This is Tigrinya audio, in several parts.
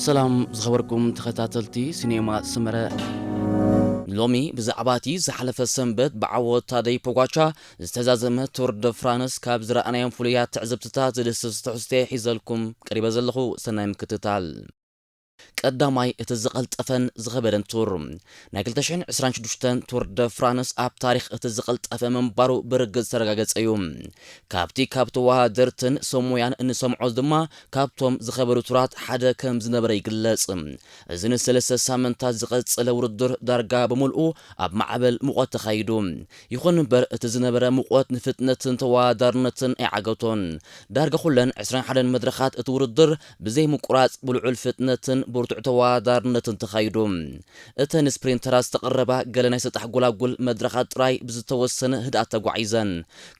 ሰላም ዝኸበርኩም ተኸታተልቲ ሲኔማ ሰመረ፣ ሎሚ ብዛዕባ እቲ ዝሓለፈ ሰንበት ብዓወት ታደይ ፖጋቻ ዝተዛዘመ ቱር ደ ፍራንስ ካብ ዝረኣናዮም ፍሉያት ትዕዝብትታት ዝድስስ ትሕዝቶ ሒዘልኩም ቀሪበ ዘለኹ። ሰናይ ምክትታል። ቀዳማይ፣ እቲ ዝቐልጠፈን ዝኸበደን ቱር። ናይ ክልተ ሽሕን ዕስራን ሽዱሽተን ቱር ደ ፍራንስ ኣብ ታሪኽ እቲ ዝቐልጠፈ ምንባሩ ብርግጽ ዝተረጋገጸ እዩ። ካብቲ ካብ ተወዳደርትን ሰሙያን እንሰምዖ ድማ ካብቶም ዝኸበዱ ቱራት ሓደ ከም ዝነበረ ይግለጽ። እዚ ንሰለስተ ሳምንታት ዝቐጸለ ውድድር ዳርጋ ብምልኡ ኣብ ማዕበል ሙቐት ተኻይዱ። ይኹን እምበር፣ እቲ ዝነበረ ሙቐት ንፍጥነትን ተወዳዳርነትን ኣይዓገቶን። ዳርጋ ኩለን ዕስራን ሓደን መድረኻት እቲ ውድድር ብዘይ ምቁራጽ ብልዑል ፍጥነትን ብርቱዕ ተወዳዳርነትን ተኻይዱ። እተን ስፕሪንተራት ዝተቐረባ ገለ ናይ ሰጣሕ ጎላጉል መድረኻት ጥራይ ብዝተወሰነ ህድኣት ተጓዒዘን።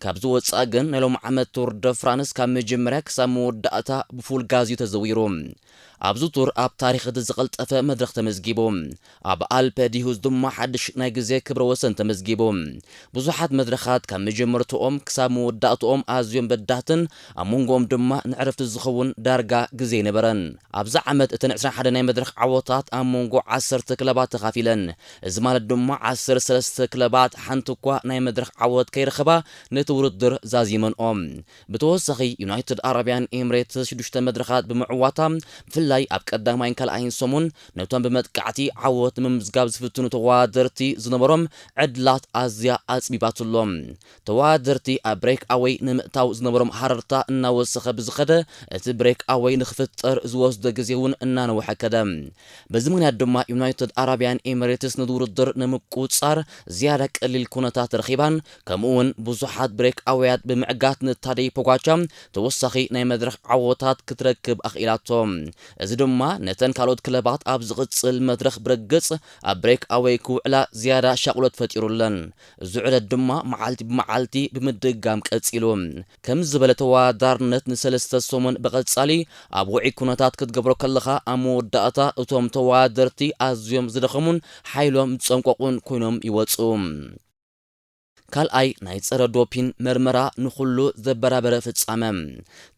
ካብዚ ወጻኢ ግን ናይ ሎም ዓመት ቱር ደ ፍራንስ ካብ መጀመርያ ክሳብ መወዳእታ ብፉል ጋዝ እዩ ተዘዊሩ። ኣብዚ ቱር ኣብ ታሪኽ እቲ ዝቐልጠፈ መድረኽ ተመዝጊቡ። ኣብ ኣልፐ ዲሁዝ ድማ ሓድሽ ናይ ግዜ ክብረ ወሰን ተመዝጊቡ። ብዙሓት መድረኻት ካብ መጀመርትኦም ክሳብ መወዳእትኦም ኣዝዮም በዳህትን ኣብ መንጎኦም ድማ ንዕረፍቲ ዝኸውን ዳርጋ ግዜ ኣይነበረን። ኣብዚ ዓመት እተን ዕስራን ሓደን ናይ መድረኽ ዓወታት ኣብ መንጎ ዓሰርተ ክለባት ተኻፊለን። እዚ ማለት ድማ ዓሰርተ ሰለስተ ክለባት ሓንቲ እኳ ናይ መድረኽ ዓወት ከይረኸባ ነቲ ውድድር ዛዚመንኦ። ብተወሳኺ ዩናይትድ ኣረብያን ኤምሬትስ ሽዱሽተ መድረኻት ብምዕዋታ ብፍላይ ኣብ ቀዳማይን ካልኣይን ሰሙን ነቶም ብመጥቃዕቲ ዓወት ንምምዝጋብ ዝፍትኑ ተወዳደርቲ ዝነበሮም ዕድላት ኣዝያ ኣጽቢባትሎም። ተወዳደርቲ ኣብ ብሬክ ኣወይ ንምእታው ዝነበሮም ሃረርታ እናወሰኸ ብዝኸደ እቲ ብሬክ ኣወይ ንክፍጠር ዝወስዶ ግዜ እውን እናነውሐ ከደ። በዚ ምኽንያት ድማ ዩናይትድ ኣረብያን ኤምሬትስ ነቲ ውድድር ንምቁጽጻር ዝያዳ ቀሊል ኩነታት ረኺባን ከምኡ እውን ብዙሓት ብሬክ ኣወያት ብምዕጋት ንታደይ ፖጋቻ ተወሳኺ ናይ መድረኽ ዓወታት ክትረክብ ኣኽኢላቶ። እዚ ድማ ነተን ካልኦት ክለባት ኣብ ዝቕጽል መድረኽ ብርግጽ ኣብ ብሬክ ኣወይ ክውዕላ ዝያዳ ሻቕሎት ፈጢሩለን። እዚ ዑደት ድማ መዓልቲ ብመዓልቲ ብምድጋም ቀጺሉ። ከም ዝበለ ተወዳዳርነት ንሰለስተ ሰሙን ብቐጻሊ ኣብ ውዑይ ኩነታት ክትገብሮ ከለኻ ኣብ መወዳእታ እቶም ተወዳደርቲ ኣዝዮም ዝደኸሙን ሓይሎም ዝጸንቀቑን ኮይኖም ይወጹ። ካልኣይ ናይ ጸረ ዶፒን መርመራ ንኹሉ ዘበራበረ ፍጻመ።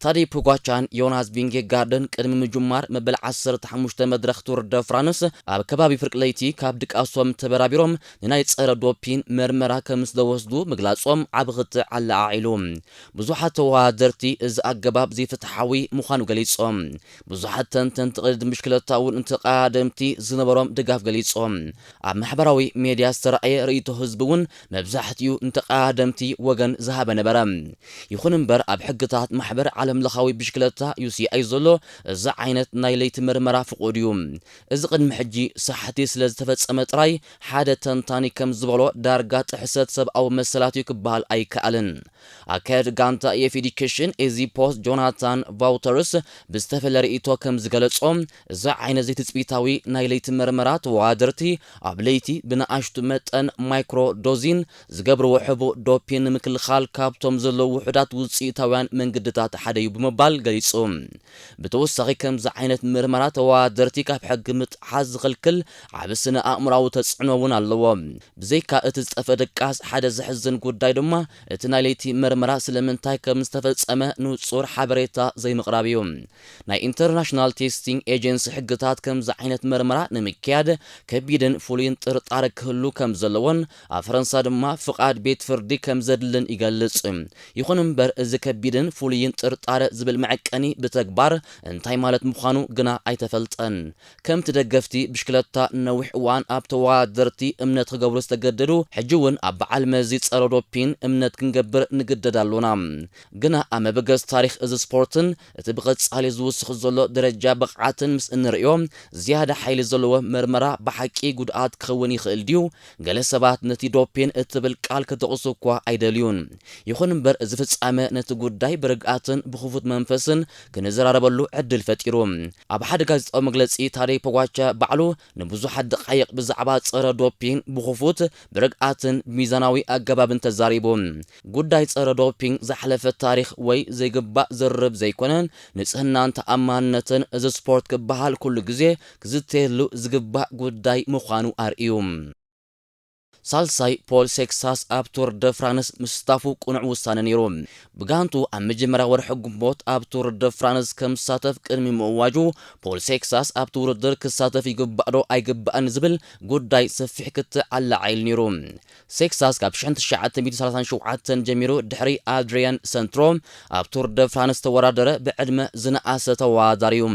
ታደይ ፖጋቻን ዮናስ ቪንጌጋርድን ቅድሚ ምጅማር መበል ዓሰርተ ሓሙሽተ መድረኽ ቱር ደ ፍራንስ ኣብ ከባቢ ፍርቂ ለይቲ ካብ ድቃሶም ተበራቢሮም ንናይ ጸረ ዶፒን መርመራ ከም ዝተወስዱ ምግላጾም ዓቢ ክትዕ ኣለዓዒሉ። ብዙሓት ተወዳደርቲ እዚ ኣገባብ ዘይፍትሓዊ ምዃኑ ገሊጾም። ብዙሓት ተንተንቲ ቅድድም ብሽክለታ እውን ንተቐዳደምቲ ዝነበሮም ድጋፍ ገሊጾም። ኣብ ማሕበራዊ ሜድያ ዝተራእየ ርእይቶ ህዝቢ እውን መብዛሕትኡ ንተቐዳደምቲ ወገን ዝሃበ ነበረ። ይኹን እምበር፣ ኣብ ሕግታት ማሕበር ዓለም ለኻዊ ብሽክለታ ዩ ሲ ኣይ ዘሎ እዚ ዓይነት ናይ ለይቲ መርመራ ፍቑድ እዩ። እዚ ቅድሚ ሕጂ ሳሕቲ ስለ ዝተፈጸመ ጥራይ ሓደ ተንታኒ ከም ዝበሎ ዳርጋ ጥሕሰት ሰብኣዊ መሰላት እዩ ክበሃል ኣይከኣልን። ኣካየዲ ጋንታ ኤፍ ኤዲኬሽን ኤዚ ፖስት ጆናታን ቫውተርስ ብዝተፈለ ርእይቶ ከም ዝገለጾ፣ እዚ ዓይነት ዘይትጽቢታዊ ናይ ለይቲ መርመራ ተወዳደርቲ ኣብ ለይቲ ብንኣሽቱ መጠን ማይክሮ ዶዚን ዝገብርዎ ሕቡእ ዶፒን ንምክልኻል ካብቶም ዘለዉ ውሑዳት ውጽኢታውያን መንገድታት ሓደ እዩ ብምባል ገሊጹ። ብተወሳኺ ከምዚ ዓይነት ምርመራ ተወዳደርቲ ካብ ሕጊ ምጥሓስ ዝኽልክል ዓቢ ስነ ኣእምሮኣዊ ተጽዕኖ እውን ኣለዎ። ብዘይካ እቲ ዝጠፍአ ድቃስ ሓደ ዘሕዝን ጉዳይ ድማ እቲ ናይ ለይቲ መርመራ ስለምንታይ ከም ዝተፈጸመ ንጹር ሓበሬታ ዘይምቕራብ እዩ። ናይ ኢንተርናሽናል ቴስቲንግ ኤጀንሲ ሕግታት ከምዚ ዓይነት መርመራ ንምክያድ ከቢድን ፍሉይን ጥርጣረ ክህሉ ከም ዘለዎን ኣብ ፈረንሳ ድማ ፍቓድ ቤት ፍርዲ ከም ዘድልን ይገልጽ። ይኹን እምበር፣ እዚ ከቢድን ፍሉይን ጥርጣረ ዝብል መዐቀኒ ብተግባር እንታይ ማለት ምዃኑ ግና ኣይተፈልጠን። ከምቲ ደገፍቲ ብሽክለታ ነዊሕ እዋን ኣብ ተወዳደርቲ እምነት ክገብሩ ዝተገደዱ፣ ሕጂ እውን ኣብ በዓል መዚ ጸረ ዶፒን እምነት ክንገብር ንግደድ ኣሎና። ግና ኣብ መበገሲ ታሪኽ እዚ ስፖርትን እቲ ብቐጻሊ ዝውስኽ ዘሎ ደረጃ ብቕዓትን ምስ እንርእዮ፣ ዝያዳ ሓይሊ ዘለዎ መርመራ ብሓቂ ጉድኣት ክኸውን ይኽእል ድዩ? ገለ ሰባት ነቲ ዶፒን እትብል ቃል ክጠቕሱ እኳ ኣይደልዩን። ይኹን እምበር፣ እዚ ፍጻመ ነቲ ጉዳይ ብርግኣትን ብኽፉት መንፈስን ክንዘራረበሉ ዕድል ፈጢሩ። ኣብ ሓደ ጋዜጣዊ መግለጺ፣ ታደይ ፖጋቻ ባዕሉ ንብዙሓት ደቓይቕ ብዛዕባ ጸረ ዶፒን ብኽፉት፣ ብርግኣትን ብሚዛናዊ ኣገባብን ተዛሪቡ። ጉዳይ ጸረ ዶፒንግ ዝሓለፈ ታሪኽ ወይ ዘይግባእ ዝርርብ ዘይኮነ፣ ንጽህናን ተኣማንነትን እዚ ስፖርት ክበሃል ኩሉ ግዜ ክዝተየሉ ዝግባእ ጉዳይ ምዃኑ ኣርእዩ። ሳልሳይ ፖል ሴክሳስ ኣብ ቱር ደ ፍራንስ ምስታፉ ቅኑዕ ውሳነ ነይሩ። ብጋንቱ ኣብ መጀመርያ ወርሒ ግንቦት ኣብ ቱር ደ ፍራንስ ከም ዝሳተፍ ቅድሚ ምእዋጁ፣ ፖል ሴክሳስ ኣብቲ ውድድር ክሳተፍ ይግባእ ዶ ኣይግባእን ዝብል ጉዳይ ሰፊሕ ክትዕ ኣለዓዒሉ ነይሩ። ሴክሳስ ካብ ሽሕን ትሽዓተ ሚእትን ሰላሳን ሸውዓተን ጀሚሩ ድሕሪ ኣድሪያን ሰንትሮ ኣብ ቱር ደ ፍራንስ ተወዳደረ ብዕድመ ዝነኣሰ ተወዳዳሪ እዩ።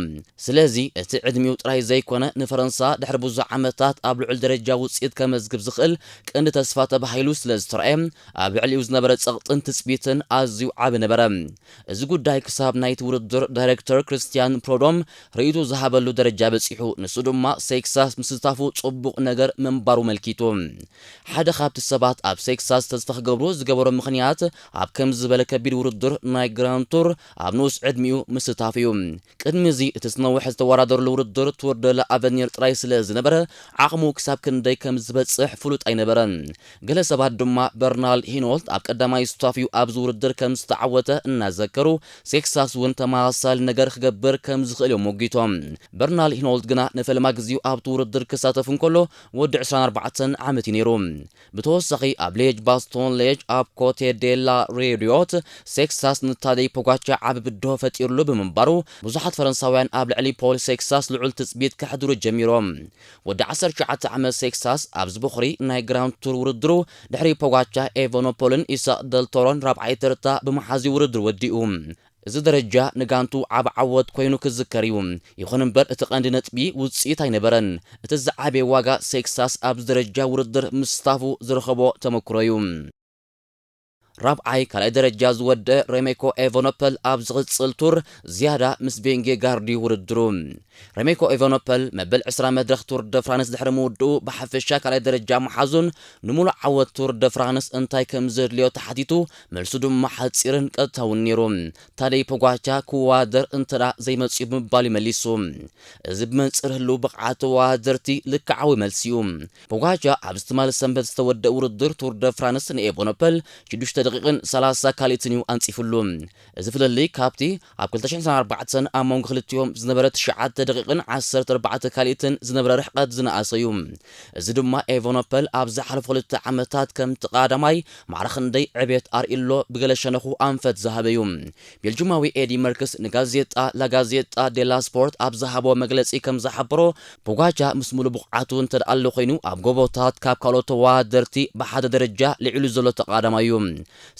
ስለዚ እቲ ዕድሚኡ ጥራይ ዘይኮነ ንፈረንሳ ድሕሪ ብዙሕ ዓመታት ኣብ ልዑል ደረጃ ውፅኢት ከመዝግብ ዝኽእል ቀንዲ ተስፋ ተባሂሉ ስለ ዝተረኣየ ኣብ ልዕሊኡ ዝነበረ ጸቕጥን ትጽቢትን ኣዝዩ ዓቢ ነበረ። እዚ ጉዳይ ክሳብ ናይቲ ውድድር ዳይሬክተር ክርስቲያን ፕሮዶም ርእይቱ ዝሃበሉ ደረጃ በጺሑ፣ ንሱ ድማ ሴክሳስ ምስታፉ ጽቡቕ ነገር ምንባሩ መልኪቱ። ሓደ ካብቲ ሰባት ኣብ ሴክሳስ ተስፋ ክገብሩ ዝገበሮ ምኽንያት ኣብ ከምዚ ዝበለ ከቢድ ውድድር ናይ ግራንድ ቱር ኣብ ንኡስ ዕድሚኡ ምስታፉ እዩ። ቅድሚ እዚ እቲ ዝነውሐ ዝተወዳደሩሉ ውድድር ቱር ደ ላ ኣቨኒር ጥራይ ስለ ዝነበረ ዓቕሙ ክሳብ ክንደይ ከም ዝበጽሕ ፍሉጥ ኣይነበረን። ገለ ሰባት ድማ በርናል ሂኖልት ኣብ ቀዳማይ ስታፊዩ ኣብዚ ውድድር ከም ዝተዓወተ እናዘከሩ ሴክሳስ እውን ተመሳሳሊ ነገር ክገብር ከም ዝኽእል እዮም ሞጊቶም። በርናል ሂኖልት ግና ንፈለማ ግዜኡ ኣብቲ ውድድር ክሳተፍ እንከሎ ወዲ ዕስራን ኣርባዕተን ዓመት እዩ ነይሩ። ብተወሳኺ ኣብ ሌጅ ባስቶን ሌጅ ኣብ ኮቴ ዴላ ሬዲዮት ሴክሳስ ንታደይ ፖጋቻ ዓቢ ብድሆ ፈጢሩሉ ብምንባሩ ብዙሓት ፈረንሳውያን ኣብ ልዕሊ ፖል ሴክሳስ ልዑል ትጽቢት ከሕድሩ ጀሚሮም። ወዲ ዓሰርተ ትሽዓተ ዓመት ሴክሳስ ኣብዚ በኹሪ ናይ ግራንድ ቱር ውድድሩ ድሕሪ ፖጋቻ፣ ኤቨኖፖልን ኢሳቅ ደልቶሮን ራብዓይ ተርታ ብምሓዝ ውድድር ወዲኡ። እዚ ደረጃ ንጋንቱ ዓቢ ዓወት ኮይኑ ክዝከር እዩ። ይኹን እምበር እቲ ቀንዲ ነጥቢ ውጽኢት ኣይነበረን። እቲ ዝዓበየ ዋጋ ሴክሳስ ኣብዚ ደረጃ ውድድር ምስታፉ ዝረኸቦ ተመክሮ እዩ። ራብዓይ ካልኣይ ደረጃ ዝወደአ ሬሜኮ ኤቨኖፐል ኣብ ዝቕጽል ቱር ዝያዳ ምስ ቬንጌጋርድ እዩ ውድድሩ። ሬሜኮ ኤቨኖፐል መበል ዕስራ መድረኽ ቱር ደ ፍራንስ ድሕሪ ምውድኡ ብሓፈሻ ካልኣይ ደረጃ ምሓዙን ንምሉእ ዓወት ቱር ደ ፍራንስ እንታይ ከም ዘድልዮ ተሓቲቱ መልሱ ድማ ሓጺርን ቀጥታውን ነይሩ። ታደይ ፖጋቻ ክወዳደር እንተ ደኣ ዘይመጽኡ ብምባል እዩ መሊሱ። እዚ ብመንጽር ህልው ብቕዓት ተወዳደርቲ ልክዓዊ መልሲ እዩ። ፖጋቻ ኣብዚ ትማሊ ሰንበት ዝተወደአ ውድድር ቱር ደ ፍራንስ ንኤቨኖፐል ሽዱሽተ ደቂቕን ሰላሳ ካልኢትን እዩ ኣንጺፉሉ። እዚ ፍልልይ ካብቲ ኣብ ክልተ ሽሕን ዕስራን ኣርባዕተን ኣብ መንጎ ክልቲኦም ዝነበረ ትሽዓተ ደቂቕን ዓሰርተ ኣርባዕተ ካልኢትን ዝነበረ ርሕቀት ዝነኣሰ እዩ። እዚ ድማ ኤቨኖፐል ኣብ ዝሓለፉ ክልተ ዓመታት ከምቲ ቀዳማይ ማዕረ ክንደይ ዕቤት ኣርእዩ ኣሎ ብገለ ሸነኹ ኣንፈት ዝሃበ እዩ። ቤልጂማዊ ኤዲ መርክስ ንጋዜጣ ላጋዜጣ ዴላ ስፖርት ኣብ ዝሃቦ መግለጺ ከም ዝሓበሮ፣ ፖጋቻ ምስ ሙሉ ብቕዓቱ እንተ ደኣ ኣሎ ኮይኑ ኣብ ጎቦታት ካብ ካልኦት ተወዳደርቲ ብሓደ ደረጃ ልዕሉ ዘሎ ተቐዳዳማይ እዩ።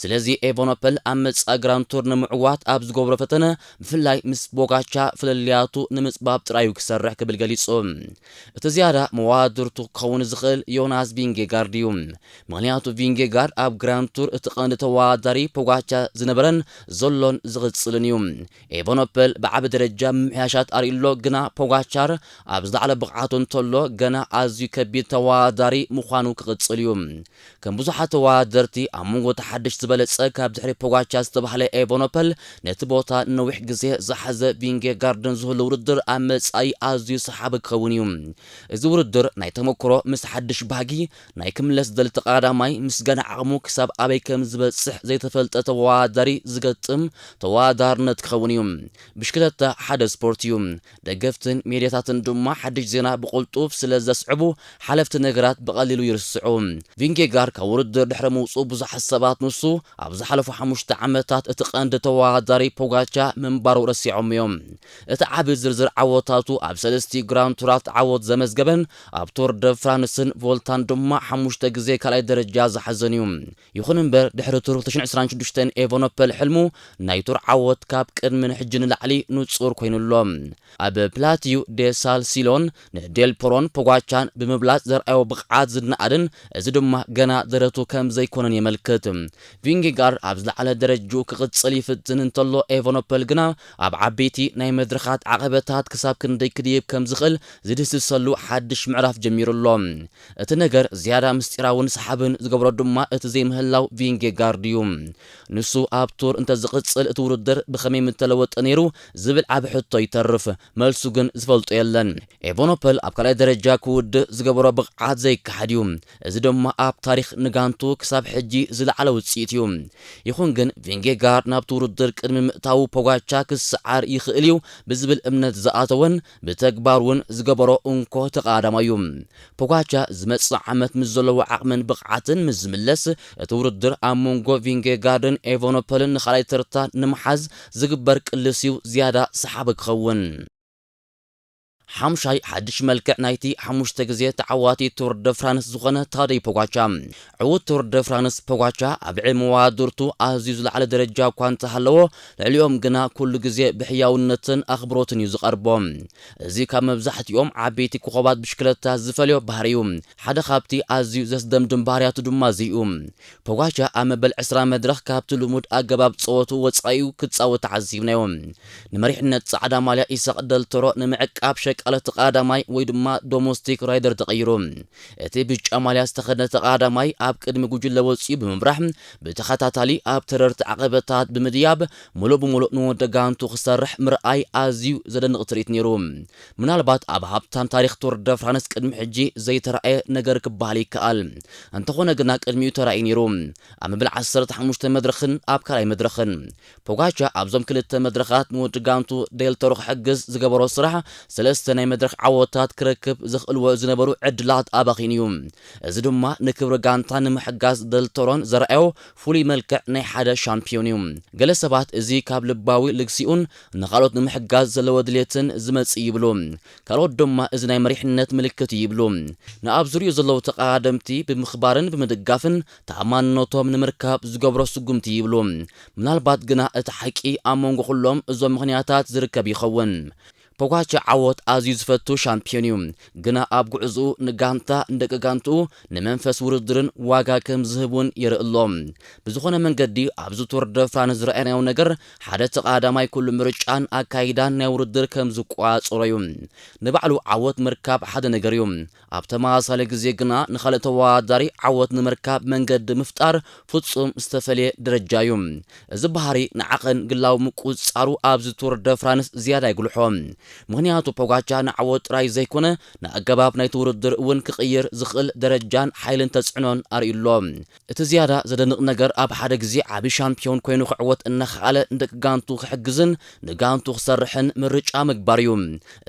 ስለዚ ኤቨኖፐል ኣብ መጻኢ ግራንድ ቱር ንምዕዋት ኣብ ዝገብሮ ፈተነ ብፍላይ ምስ ፖጋቻ ፍልልያቱ ንምጽባብ ጥራይ እዩ ክሰርሕ ክብል ገሊጹ። እቲ ዝያዳ መወዳድርቱ ክኸውን ዝኽእል ዮናስ ቪንጌጋርድ እዩ። ምኽንያቱ ቪንጌጋርድ ኣብ ግራንድ ቱር እቲ ቀንዲ ተወዳዳሪ ፖጋቻ ዝነበረን ዘሎን ዝቕጽልን እዩ። ኤቨኖፐል ብዓቢ ደረጃ ምምሕያሻት ኣርእዩ ኣሎ፣ ግና ፖጋቻር ኣብ ዝለዓለ ብቕዓቱ እንተሎ ገና ኣዝዩ ከቢድ ተወዳዳሪ ምዃኑ ክቕጽል እዩ። ከም ብዙሓት ተወዳደርቲ ኣብ መንጎ እቲ ሓድሽ ዝበለጸ ካብ ድሕሪ ፖጋቻ ዝተባህለ ኤቨኖፐል ነቲ ቦታ ንነዊሕ ግዜ ዝሓዘ ቪንጌጋርድን ዝህሉ ውድድር ኣብ መጻኢ ኣዝዩ ሰሓቢ ክኸውን እዩ። እዚ ውድድር ናይ ተመክሮ ምስ ሓድሽ ባህጊ ናይ ክምለስ ዝደሊ ተቐዳዳማይ ምስ ገና ዓቕሙ ክሳብ ኣበይ ከም ዝበጽሕ ዘይተፈልጠ ተወዳዳሪ ዝገጥም ተወዳዳርነት ክኸውን እዩ። ብሽክለታ ሓደ ስፖርት እዩ። ደገፍትን ሜድያታትን ድማ ሓድሽ ዜና ብቕልጡፍ ስለ ዘስዕቡ ሓለፍቲ ነገራት ብቐሊሉ ይርስዑ። ቪንጌጋር ካብ ውድድር ድሕሪ ምውጽኡ ብዙሓት ሰባት ንሱ ኣብ ዝሓለፉ ሓሙሽተ ዓመታት እቲ ቀንዲ ተወዳዳሪ ፖጋቻ ምንባሩ ረሲዖም እዮም። እቲ ዓቢ ዝርዝር ዓወታቱ ኣብ ሰለስቲ ግራንድ ቱራት ዓወት ዘመዝገበን ኣብ ቱር ደ ፍራንስን ቮልታን ድማ ሓሙሽተ ግዜ ካልኣይ ደረጃ ዝሓዘን እዩ። ይኹን እምበር ድሕሪ ቱር ክልተ ሽሕን ዕስራን ሽዱሽተን ኤቨኖፐል ሕልሙ ናይ ቱር ዓወት ካብ ቅድሚ ንሕጂ ንላዕሊ ንጹር ኮይኑ ኣሎ። ኣብ ፕላትዩ ዴ ሳል ሲሎን ንዴል ፖሮን ፖጋቻን ብምብላጽ ዘርኣዮ ብቕዓት ዝነኣድን እዚ ድማ ገና ደረቱ ከም ዘይኮነን የመልክት። ቪንጌጋርድ ኣብ ዝለዓለ ደረጅኡ ክቕጽል ይፍትን እንተሎ ኤቨኖፐል ግና ኣብ ዓበይቲ ናይ መድረኻት ዓቐበታት ክሳብ ክንደይ ክድይብ ከም ዝኽእል ዝድህስሰሉ ሓድሽ ምዕራፍ ጀሚሩ ኣሎ። እቲ ነገር ዝያዳ ምስጢራውን ሰሓብን ዝገብሮ ድማ እቲ ዘይምህላው ቪንጌጋርድ እዩ። ንሱ ኣብ ቱር እንተ ዝቕጽል እቲ ውድድር ብኸመይ ምተለወጠ ነይሩ ዝብል ዓቢ ሕቶ ይተርፍ። መልሱ ግን ዝፈልጦ የለን። ኤቨኖፐል ኣብ ካልኣይ ደረጃ ክውድእ ዝገበሮ ብቕዓት ዘይከሓድ እዩ። እዚ ድማ ኣብ ታሪኽ ንጋንቱ ክሳብ ሕጂ ዝለዓለ ውጽኢት ውጽኢት እዩ። ይኹን ግን ቪንጌጋርድ ናብቲ ውድድር ቅድሚ ምእታዉ ፖጋቻ ክሰዓር ይኽእል እዩ ብዝብል እምነት ዝኣተወን ብተግባር እውን ዝገበሮ እንኮ ተቓዳማይ እዩ። ፖጋቻ ዝመጽእ ዓመት ምስ ዘለዎ ዓቕምን ብቕዓትን ምስ ዝምለስ፣ እቲ ውድድር ኣብ መንጎ ቪንጌጋርድን ኤቨኖፐልን ንኻልኣይ ተርታ ንምሓዝ ዝግበር ቅልስ እዩ ዝያዳ ሰሓቢ ክኸውን። ሓምሻይ ሓድሽ መልክዕ ናይቲ ሓሙሽተ ግዜ ተዓዋቲ ቱር ደ ፍራንስ ዝኾነ ታደይ ፖጋቻ። ዕዉት ቱር ደ ፍራንስ ፖጋቻ ኣብ ልዕሊ መዋድርቱ ኣዝዩ ዝለዓለ ደረጃ እኳ እንተሃለዎ፣ ልዕሊኦም ግና ኩሉ ግዜ ብሕያውነትን ኣኽብሮትን እዩ ዝቐርቦ። እዚ ካብ መብዛሕትኦም ዓበይቲ ኮኸባት ብሽክለታ ዝፈልዮ ባህሪ እዩ። ሓደ ካብቲ ኣዝዩ ዘስደምድም ባህርያቱ ድማ እዚ እዩ። ፖጋቻ ኣብ መበል ዕስራ መድረኽ ካብቲ ልሙድ ኣገባብ ጸወቱ ወጻኢ ክጻወት ተዓዚብናዮ። ንመሪሕነት ጻዕዳ ማልያ ኢሳቕ ደልተሮ ንምዕቃብ ሸቃለ ተቓዳማይ ወይ ድማ ዶሞስቲክ ራይደር ተቐይሩ። እቲ ብጫ ማልያ ዝተኸድነ ተቓዳማይ ኣብ ቅድሚ ጉጅለ ወጺኡ ብምምራሕ ብተኸታታሊ ኣብ ተረርቲ ዓቐበታት ብምድያብ ምሉእ ብምሉእ ንወዲ ጋንቱ ክሰርሕ ምርኣይ ኣዝዩ ዘደንቕ ትርኢት ነይሩ። ምናልባት ኣብ ሃብታም ታሪኽ ቱር ደ ፍራንስ ቅድሚ ሕጂ ዘይተራእየ ነገር ክበሃል ይከኣል። እንተኾነ ግና ቅድሚኡ ተራእዩ ነይሩ። ኣብ መበል ዓሰርተ ሓሙሽተ መድረኽን ኣብ ካልኣይ መድረኽን ፖጋቻ ኣብዞም ክልተ መድረኻት ንወዲ ጋንቱ ደልተሮ ክሕግዝ ዝገበሮ ስራሕ ሰለስተ ናይ መድረኽ ዓወታት ክረክብ ዘኽእልዎ ዝነበሩ ዕድላት ኣባኺኑ እዩ። እዚ ድማ ንክብሪ ጋንታ ንምሕጋዝ ደልተሮን ዘርኣዮ ፍሉይ መልክዕ ናይ ሓደ ሻምፒዮን እዩ። ገለ ሰባት እዚ ካብ ልባዊ ልግሲኡን ንኻልኦት ንምሕጋዝ ዘለዎ ድሌትን ዝመጽእ ይብሉ። ካልኦት ድማ እዚ ናይ መሪሕነት ምልክት እዩ ይብሉ። ንኣብ ዙርያኡ ዘለዉ ተቓደምቲ ብምኽባርን ብምድጋፍን ተኣማንነቶም ንምርካብ ዝገብሮ ስጉምቲ ይብሉ። ምናልባት ግና እቲ ሓቂ ኣብ መንጎ ኩሎም እዞም ምኽንያታት ዝርከብ ይኸውን። ፖጋቻ ዓወት ኣዝዩ ዝፈቱ ሻምፒዮን እዩ፣ ግና ኣብ ጉዕዝኡ ንጋንታ፣ ንደቂ ጋንትኡ፣ ንመንፈስ ውድድርን ዋጋ ከም ዝህብ እውን የርኢ ኣሎ። ብዝኾነ መንገዲ ኣብዚ ቱር ደ ፍራንስ ዝረኣናዮ ነገር ሓደ ተቓዳማይ ኩሉ ምርጫን ኣካይዳን ናይ ውድድር ከም ዝቋጸሮ እዩ። ንባዕሉ ዓወት ምርካብ ሓደ ነገር እዩ። ኣብ ተመሳሳሊ ግዜ ግና ንኻልእ ተወዳዳሪ ዓወት ንምርካብ መንገዲ ምፍጣር ፍጹም ዝተፈልየ ደረጃ እዩ። እዚ ባህሪ ንዓቐን ግላዊ ምቁጽጻሩ ኣብዚ ቱር ደ ፍራንስ ዝያዳ ይጉልሖ። ምኽንያቱ ፖጋቻ ንዓወት ጥራይ ዘይኮነ ንኣገባብ ናይቲ ውድድር እውን ክቕይር ዝኽእል ደረጃን ሓይልን ተጽዕኖን ኣርእዩ ኣሎ። እቲ ዝያዳ ዘደንቕ ነገር ኣብ ሓደ ግዜ ዓቢ ሻምፒዮን ኮይኑ ክዕወት እናኸኣለ ንደቂ ጋንቱ ክሕግዝን ንጋንቱ ክሰርሕን ምርጫ ምግባር እዩ።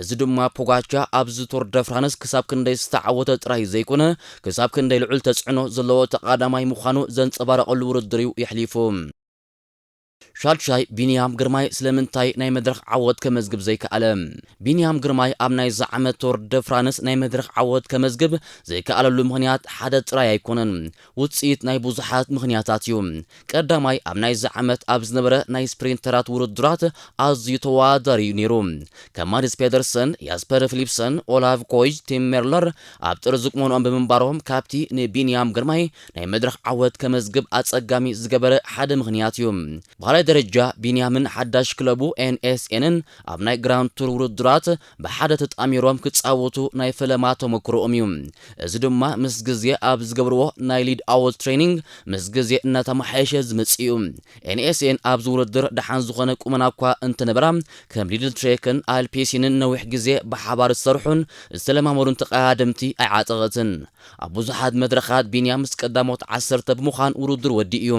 እዚ ድማ ፖጋቻ ኣብዚ ቱር ደ ፍራንስ ክሳብ ክንደይ ዝተዓወተ ጥራይ ዘይኮነ ክሳብ ክንደይ ልዑል ተጽዕኖ ዘለዎ ተቓዳማይ ምዃኑ ዘንጸባረቐሉ ውድድር እዩ የሕሊፉ። ሻድሻይ ቢንያም ግርማይ ስለምንታይ ናይ መድረኽ ዓወት ከመዝግብ ዘይከኣለ? ቢንያም ግርማይ ኣብ ናይዚ ዓመት ቱር ደ ፍራንስ ናይ መድረኽ ዓወት ከመዝግብ ዘይከኣለሉ ምኽንያት ሓደ ጥራይ ኣይኮነን። ውጽኢት ናይ ብዙሓት ምኽንያታት እዩ። ቀዳማይ ኣብ ናይዚ ዓመት ኣብ ዝነበረ ናይ ስፕሪንተራት ውድድራት ኣዝዩ ተወዳዳሪ እዩ ነይሩ። ከም ማድስ ፔደርሰን፣ ያስፐር ፊሊፕሰን፣ ኦላቭ ኮይጅ፣ ቲም ሜርለር ኣብ ጥርዚ ቁመንኦም ብምንባሮም ካብቲ ንቢንያም ግርማይ ናይ መድረኽ ዓወት ከመዝግብ ኣጸጋሚ ዝገበረ ሓደ ምኽንያት እዩ። ብኻልኣይ ደረጃ ቢንያምን ሓዳሽ ክለቡ ኤንኤስኤንን ኣብ ናይ ግራንድ ቱር ውድድራት ብሓደ ተጣሚሮም ክጻወቱ ናይ ፈለማ ተመክሮኦም እዩ። እዚ ድማ ምስ ግዜ ኣብ ዝገብርዎ ናይ ሊድ ኣወት ትሬኒንግ ምስ ግዜ እናተመሓየሸ ዝመጽእ እዩ። ኤንኤስኤን ኣብዚ ውድድር ደሓን ዝኾነ ቁመና እኳ እንተነበራ ከም ሊድል ትሬክን ኣልፔሲንን ነዊሕ ግዜ ብሓባር ዝሰርሑን ዝተለማመዱን ተቐዳደምቲ ኣይዓጠቐትን። ኣብ ብዙሓት መድረኻት ቢንያም ምስ ቀዳሞት ዓሰርተ ብምዃን ውድድር ወዲኡ እዩ።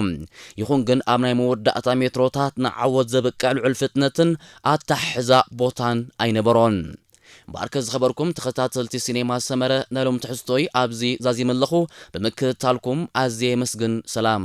ይኹን ግን ኣብ ናይ መወዳእታ ሜትሮታት ንዓወት ዘብቅዕ ልዑል ፍጥነትን ኣተሓሕዛ ቦታን ኣይነበሮን። እምበኣርከ ዝኸበርኩም ተኸታተልቲ ሲኔማ ሰመረ ናይ ሎም ትሕዝቶይ ኣብዚ ዛዚመ ኣለኹ። ብምክትታልኩም ኣዝየ የመስግን። ሰላም።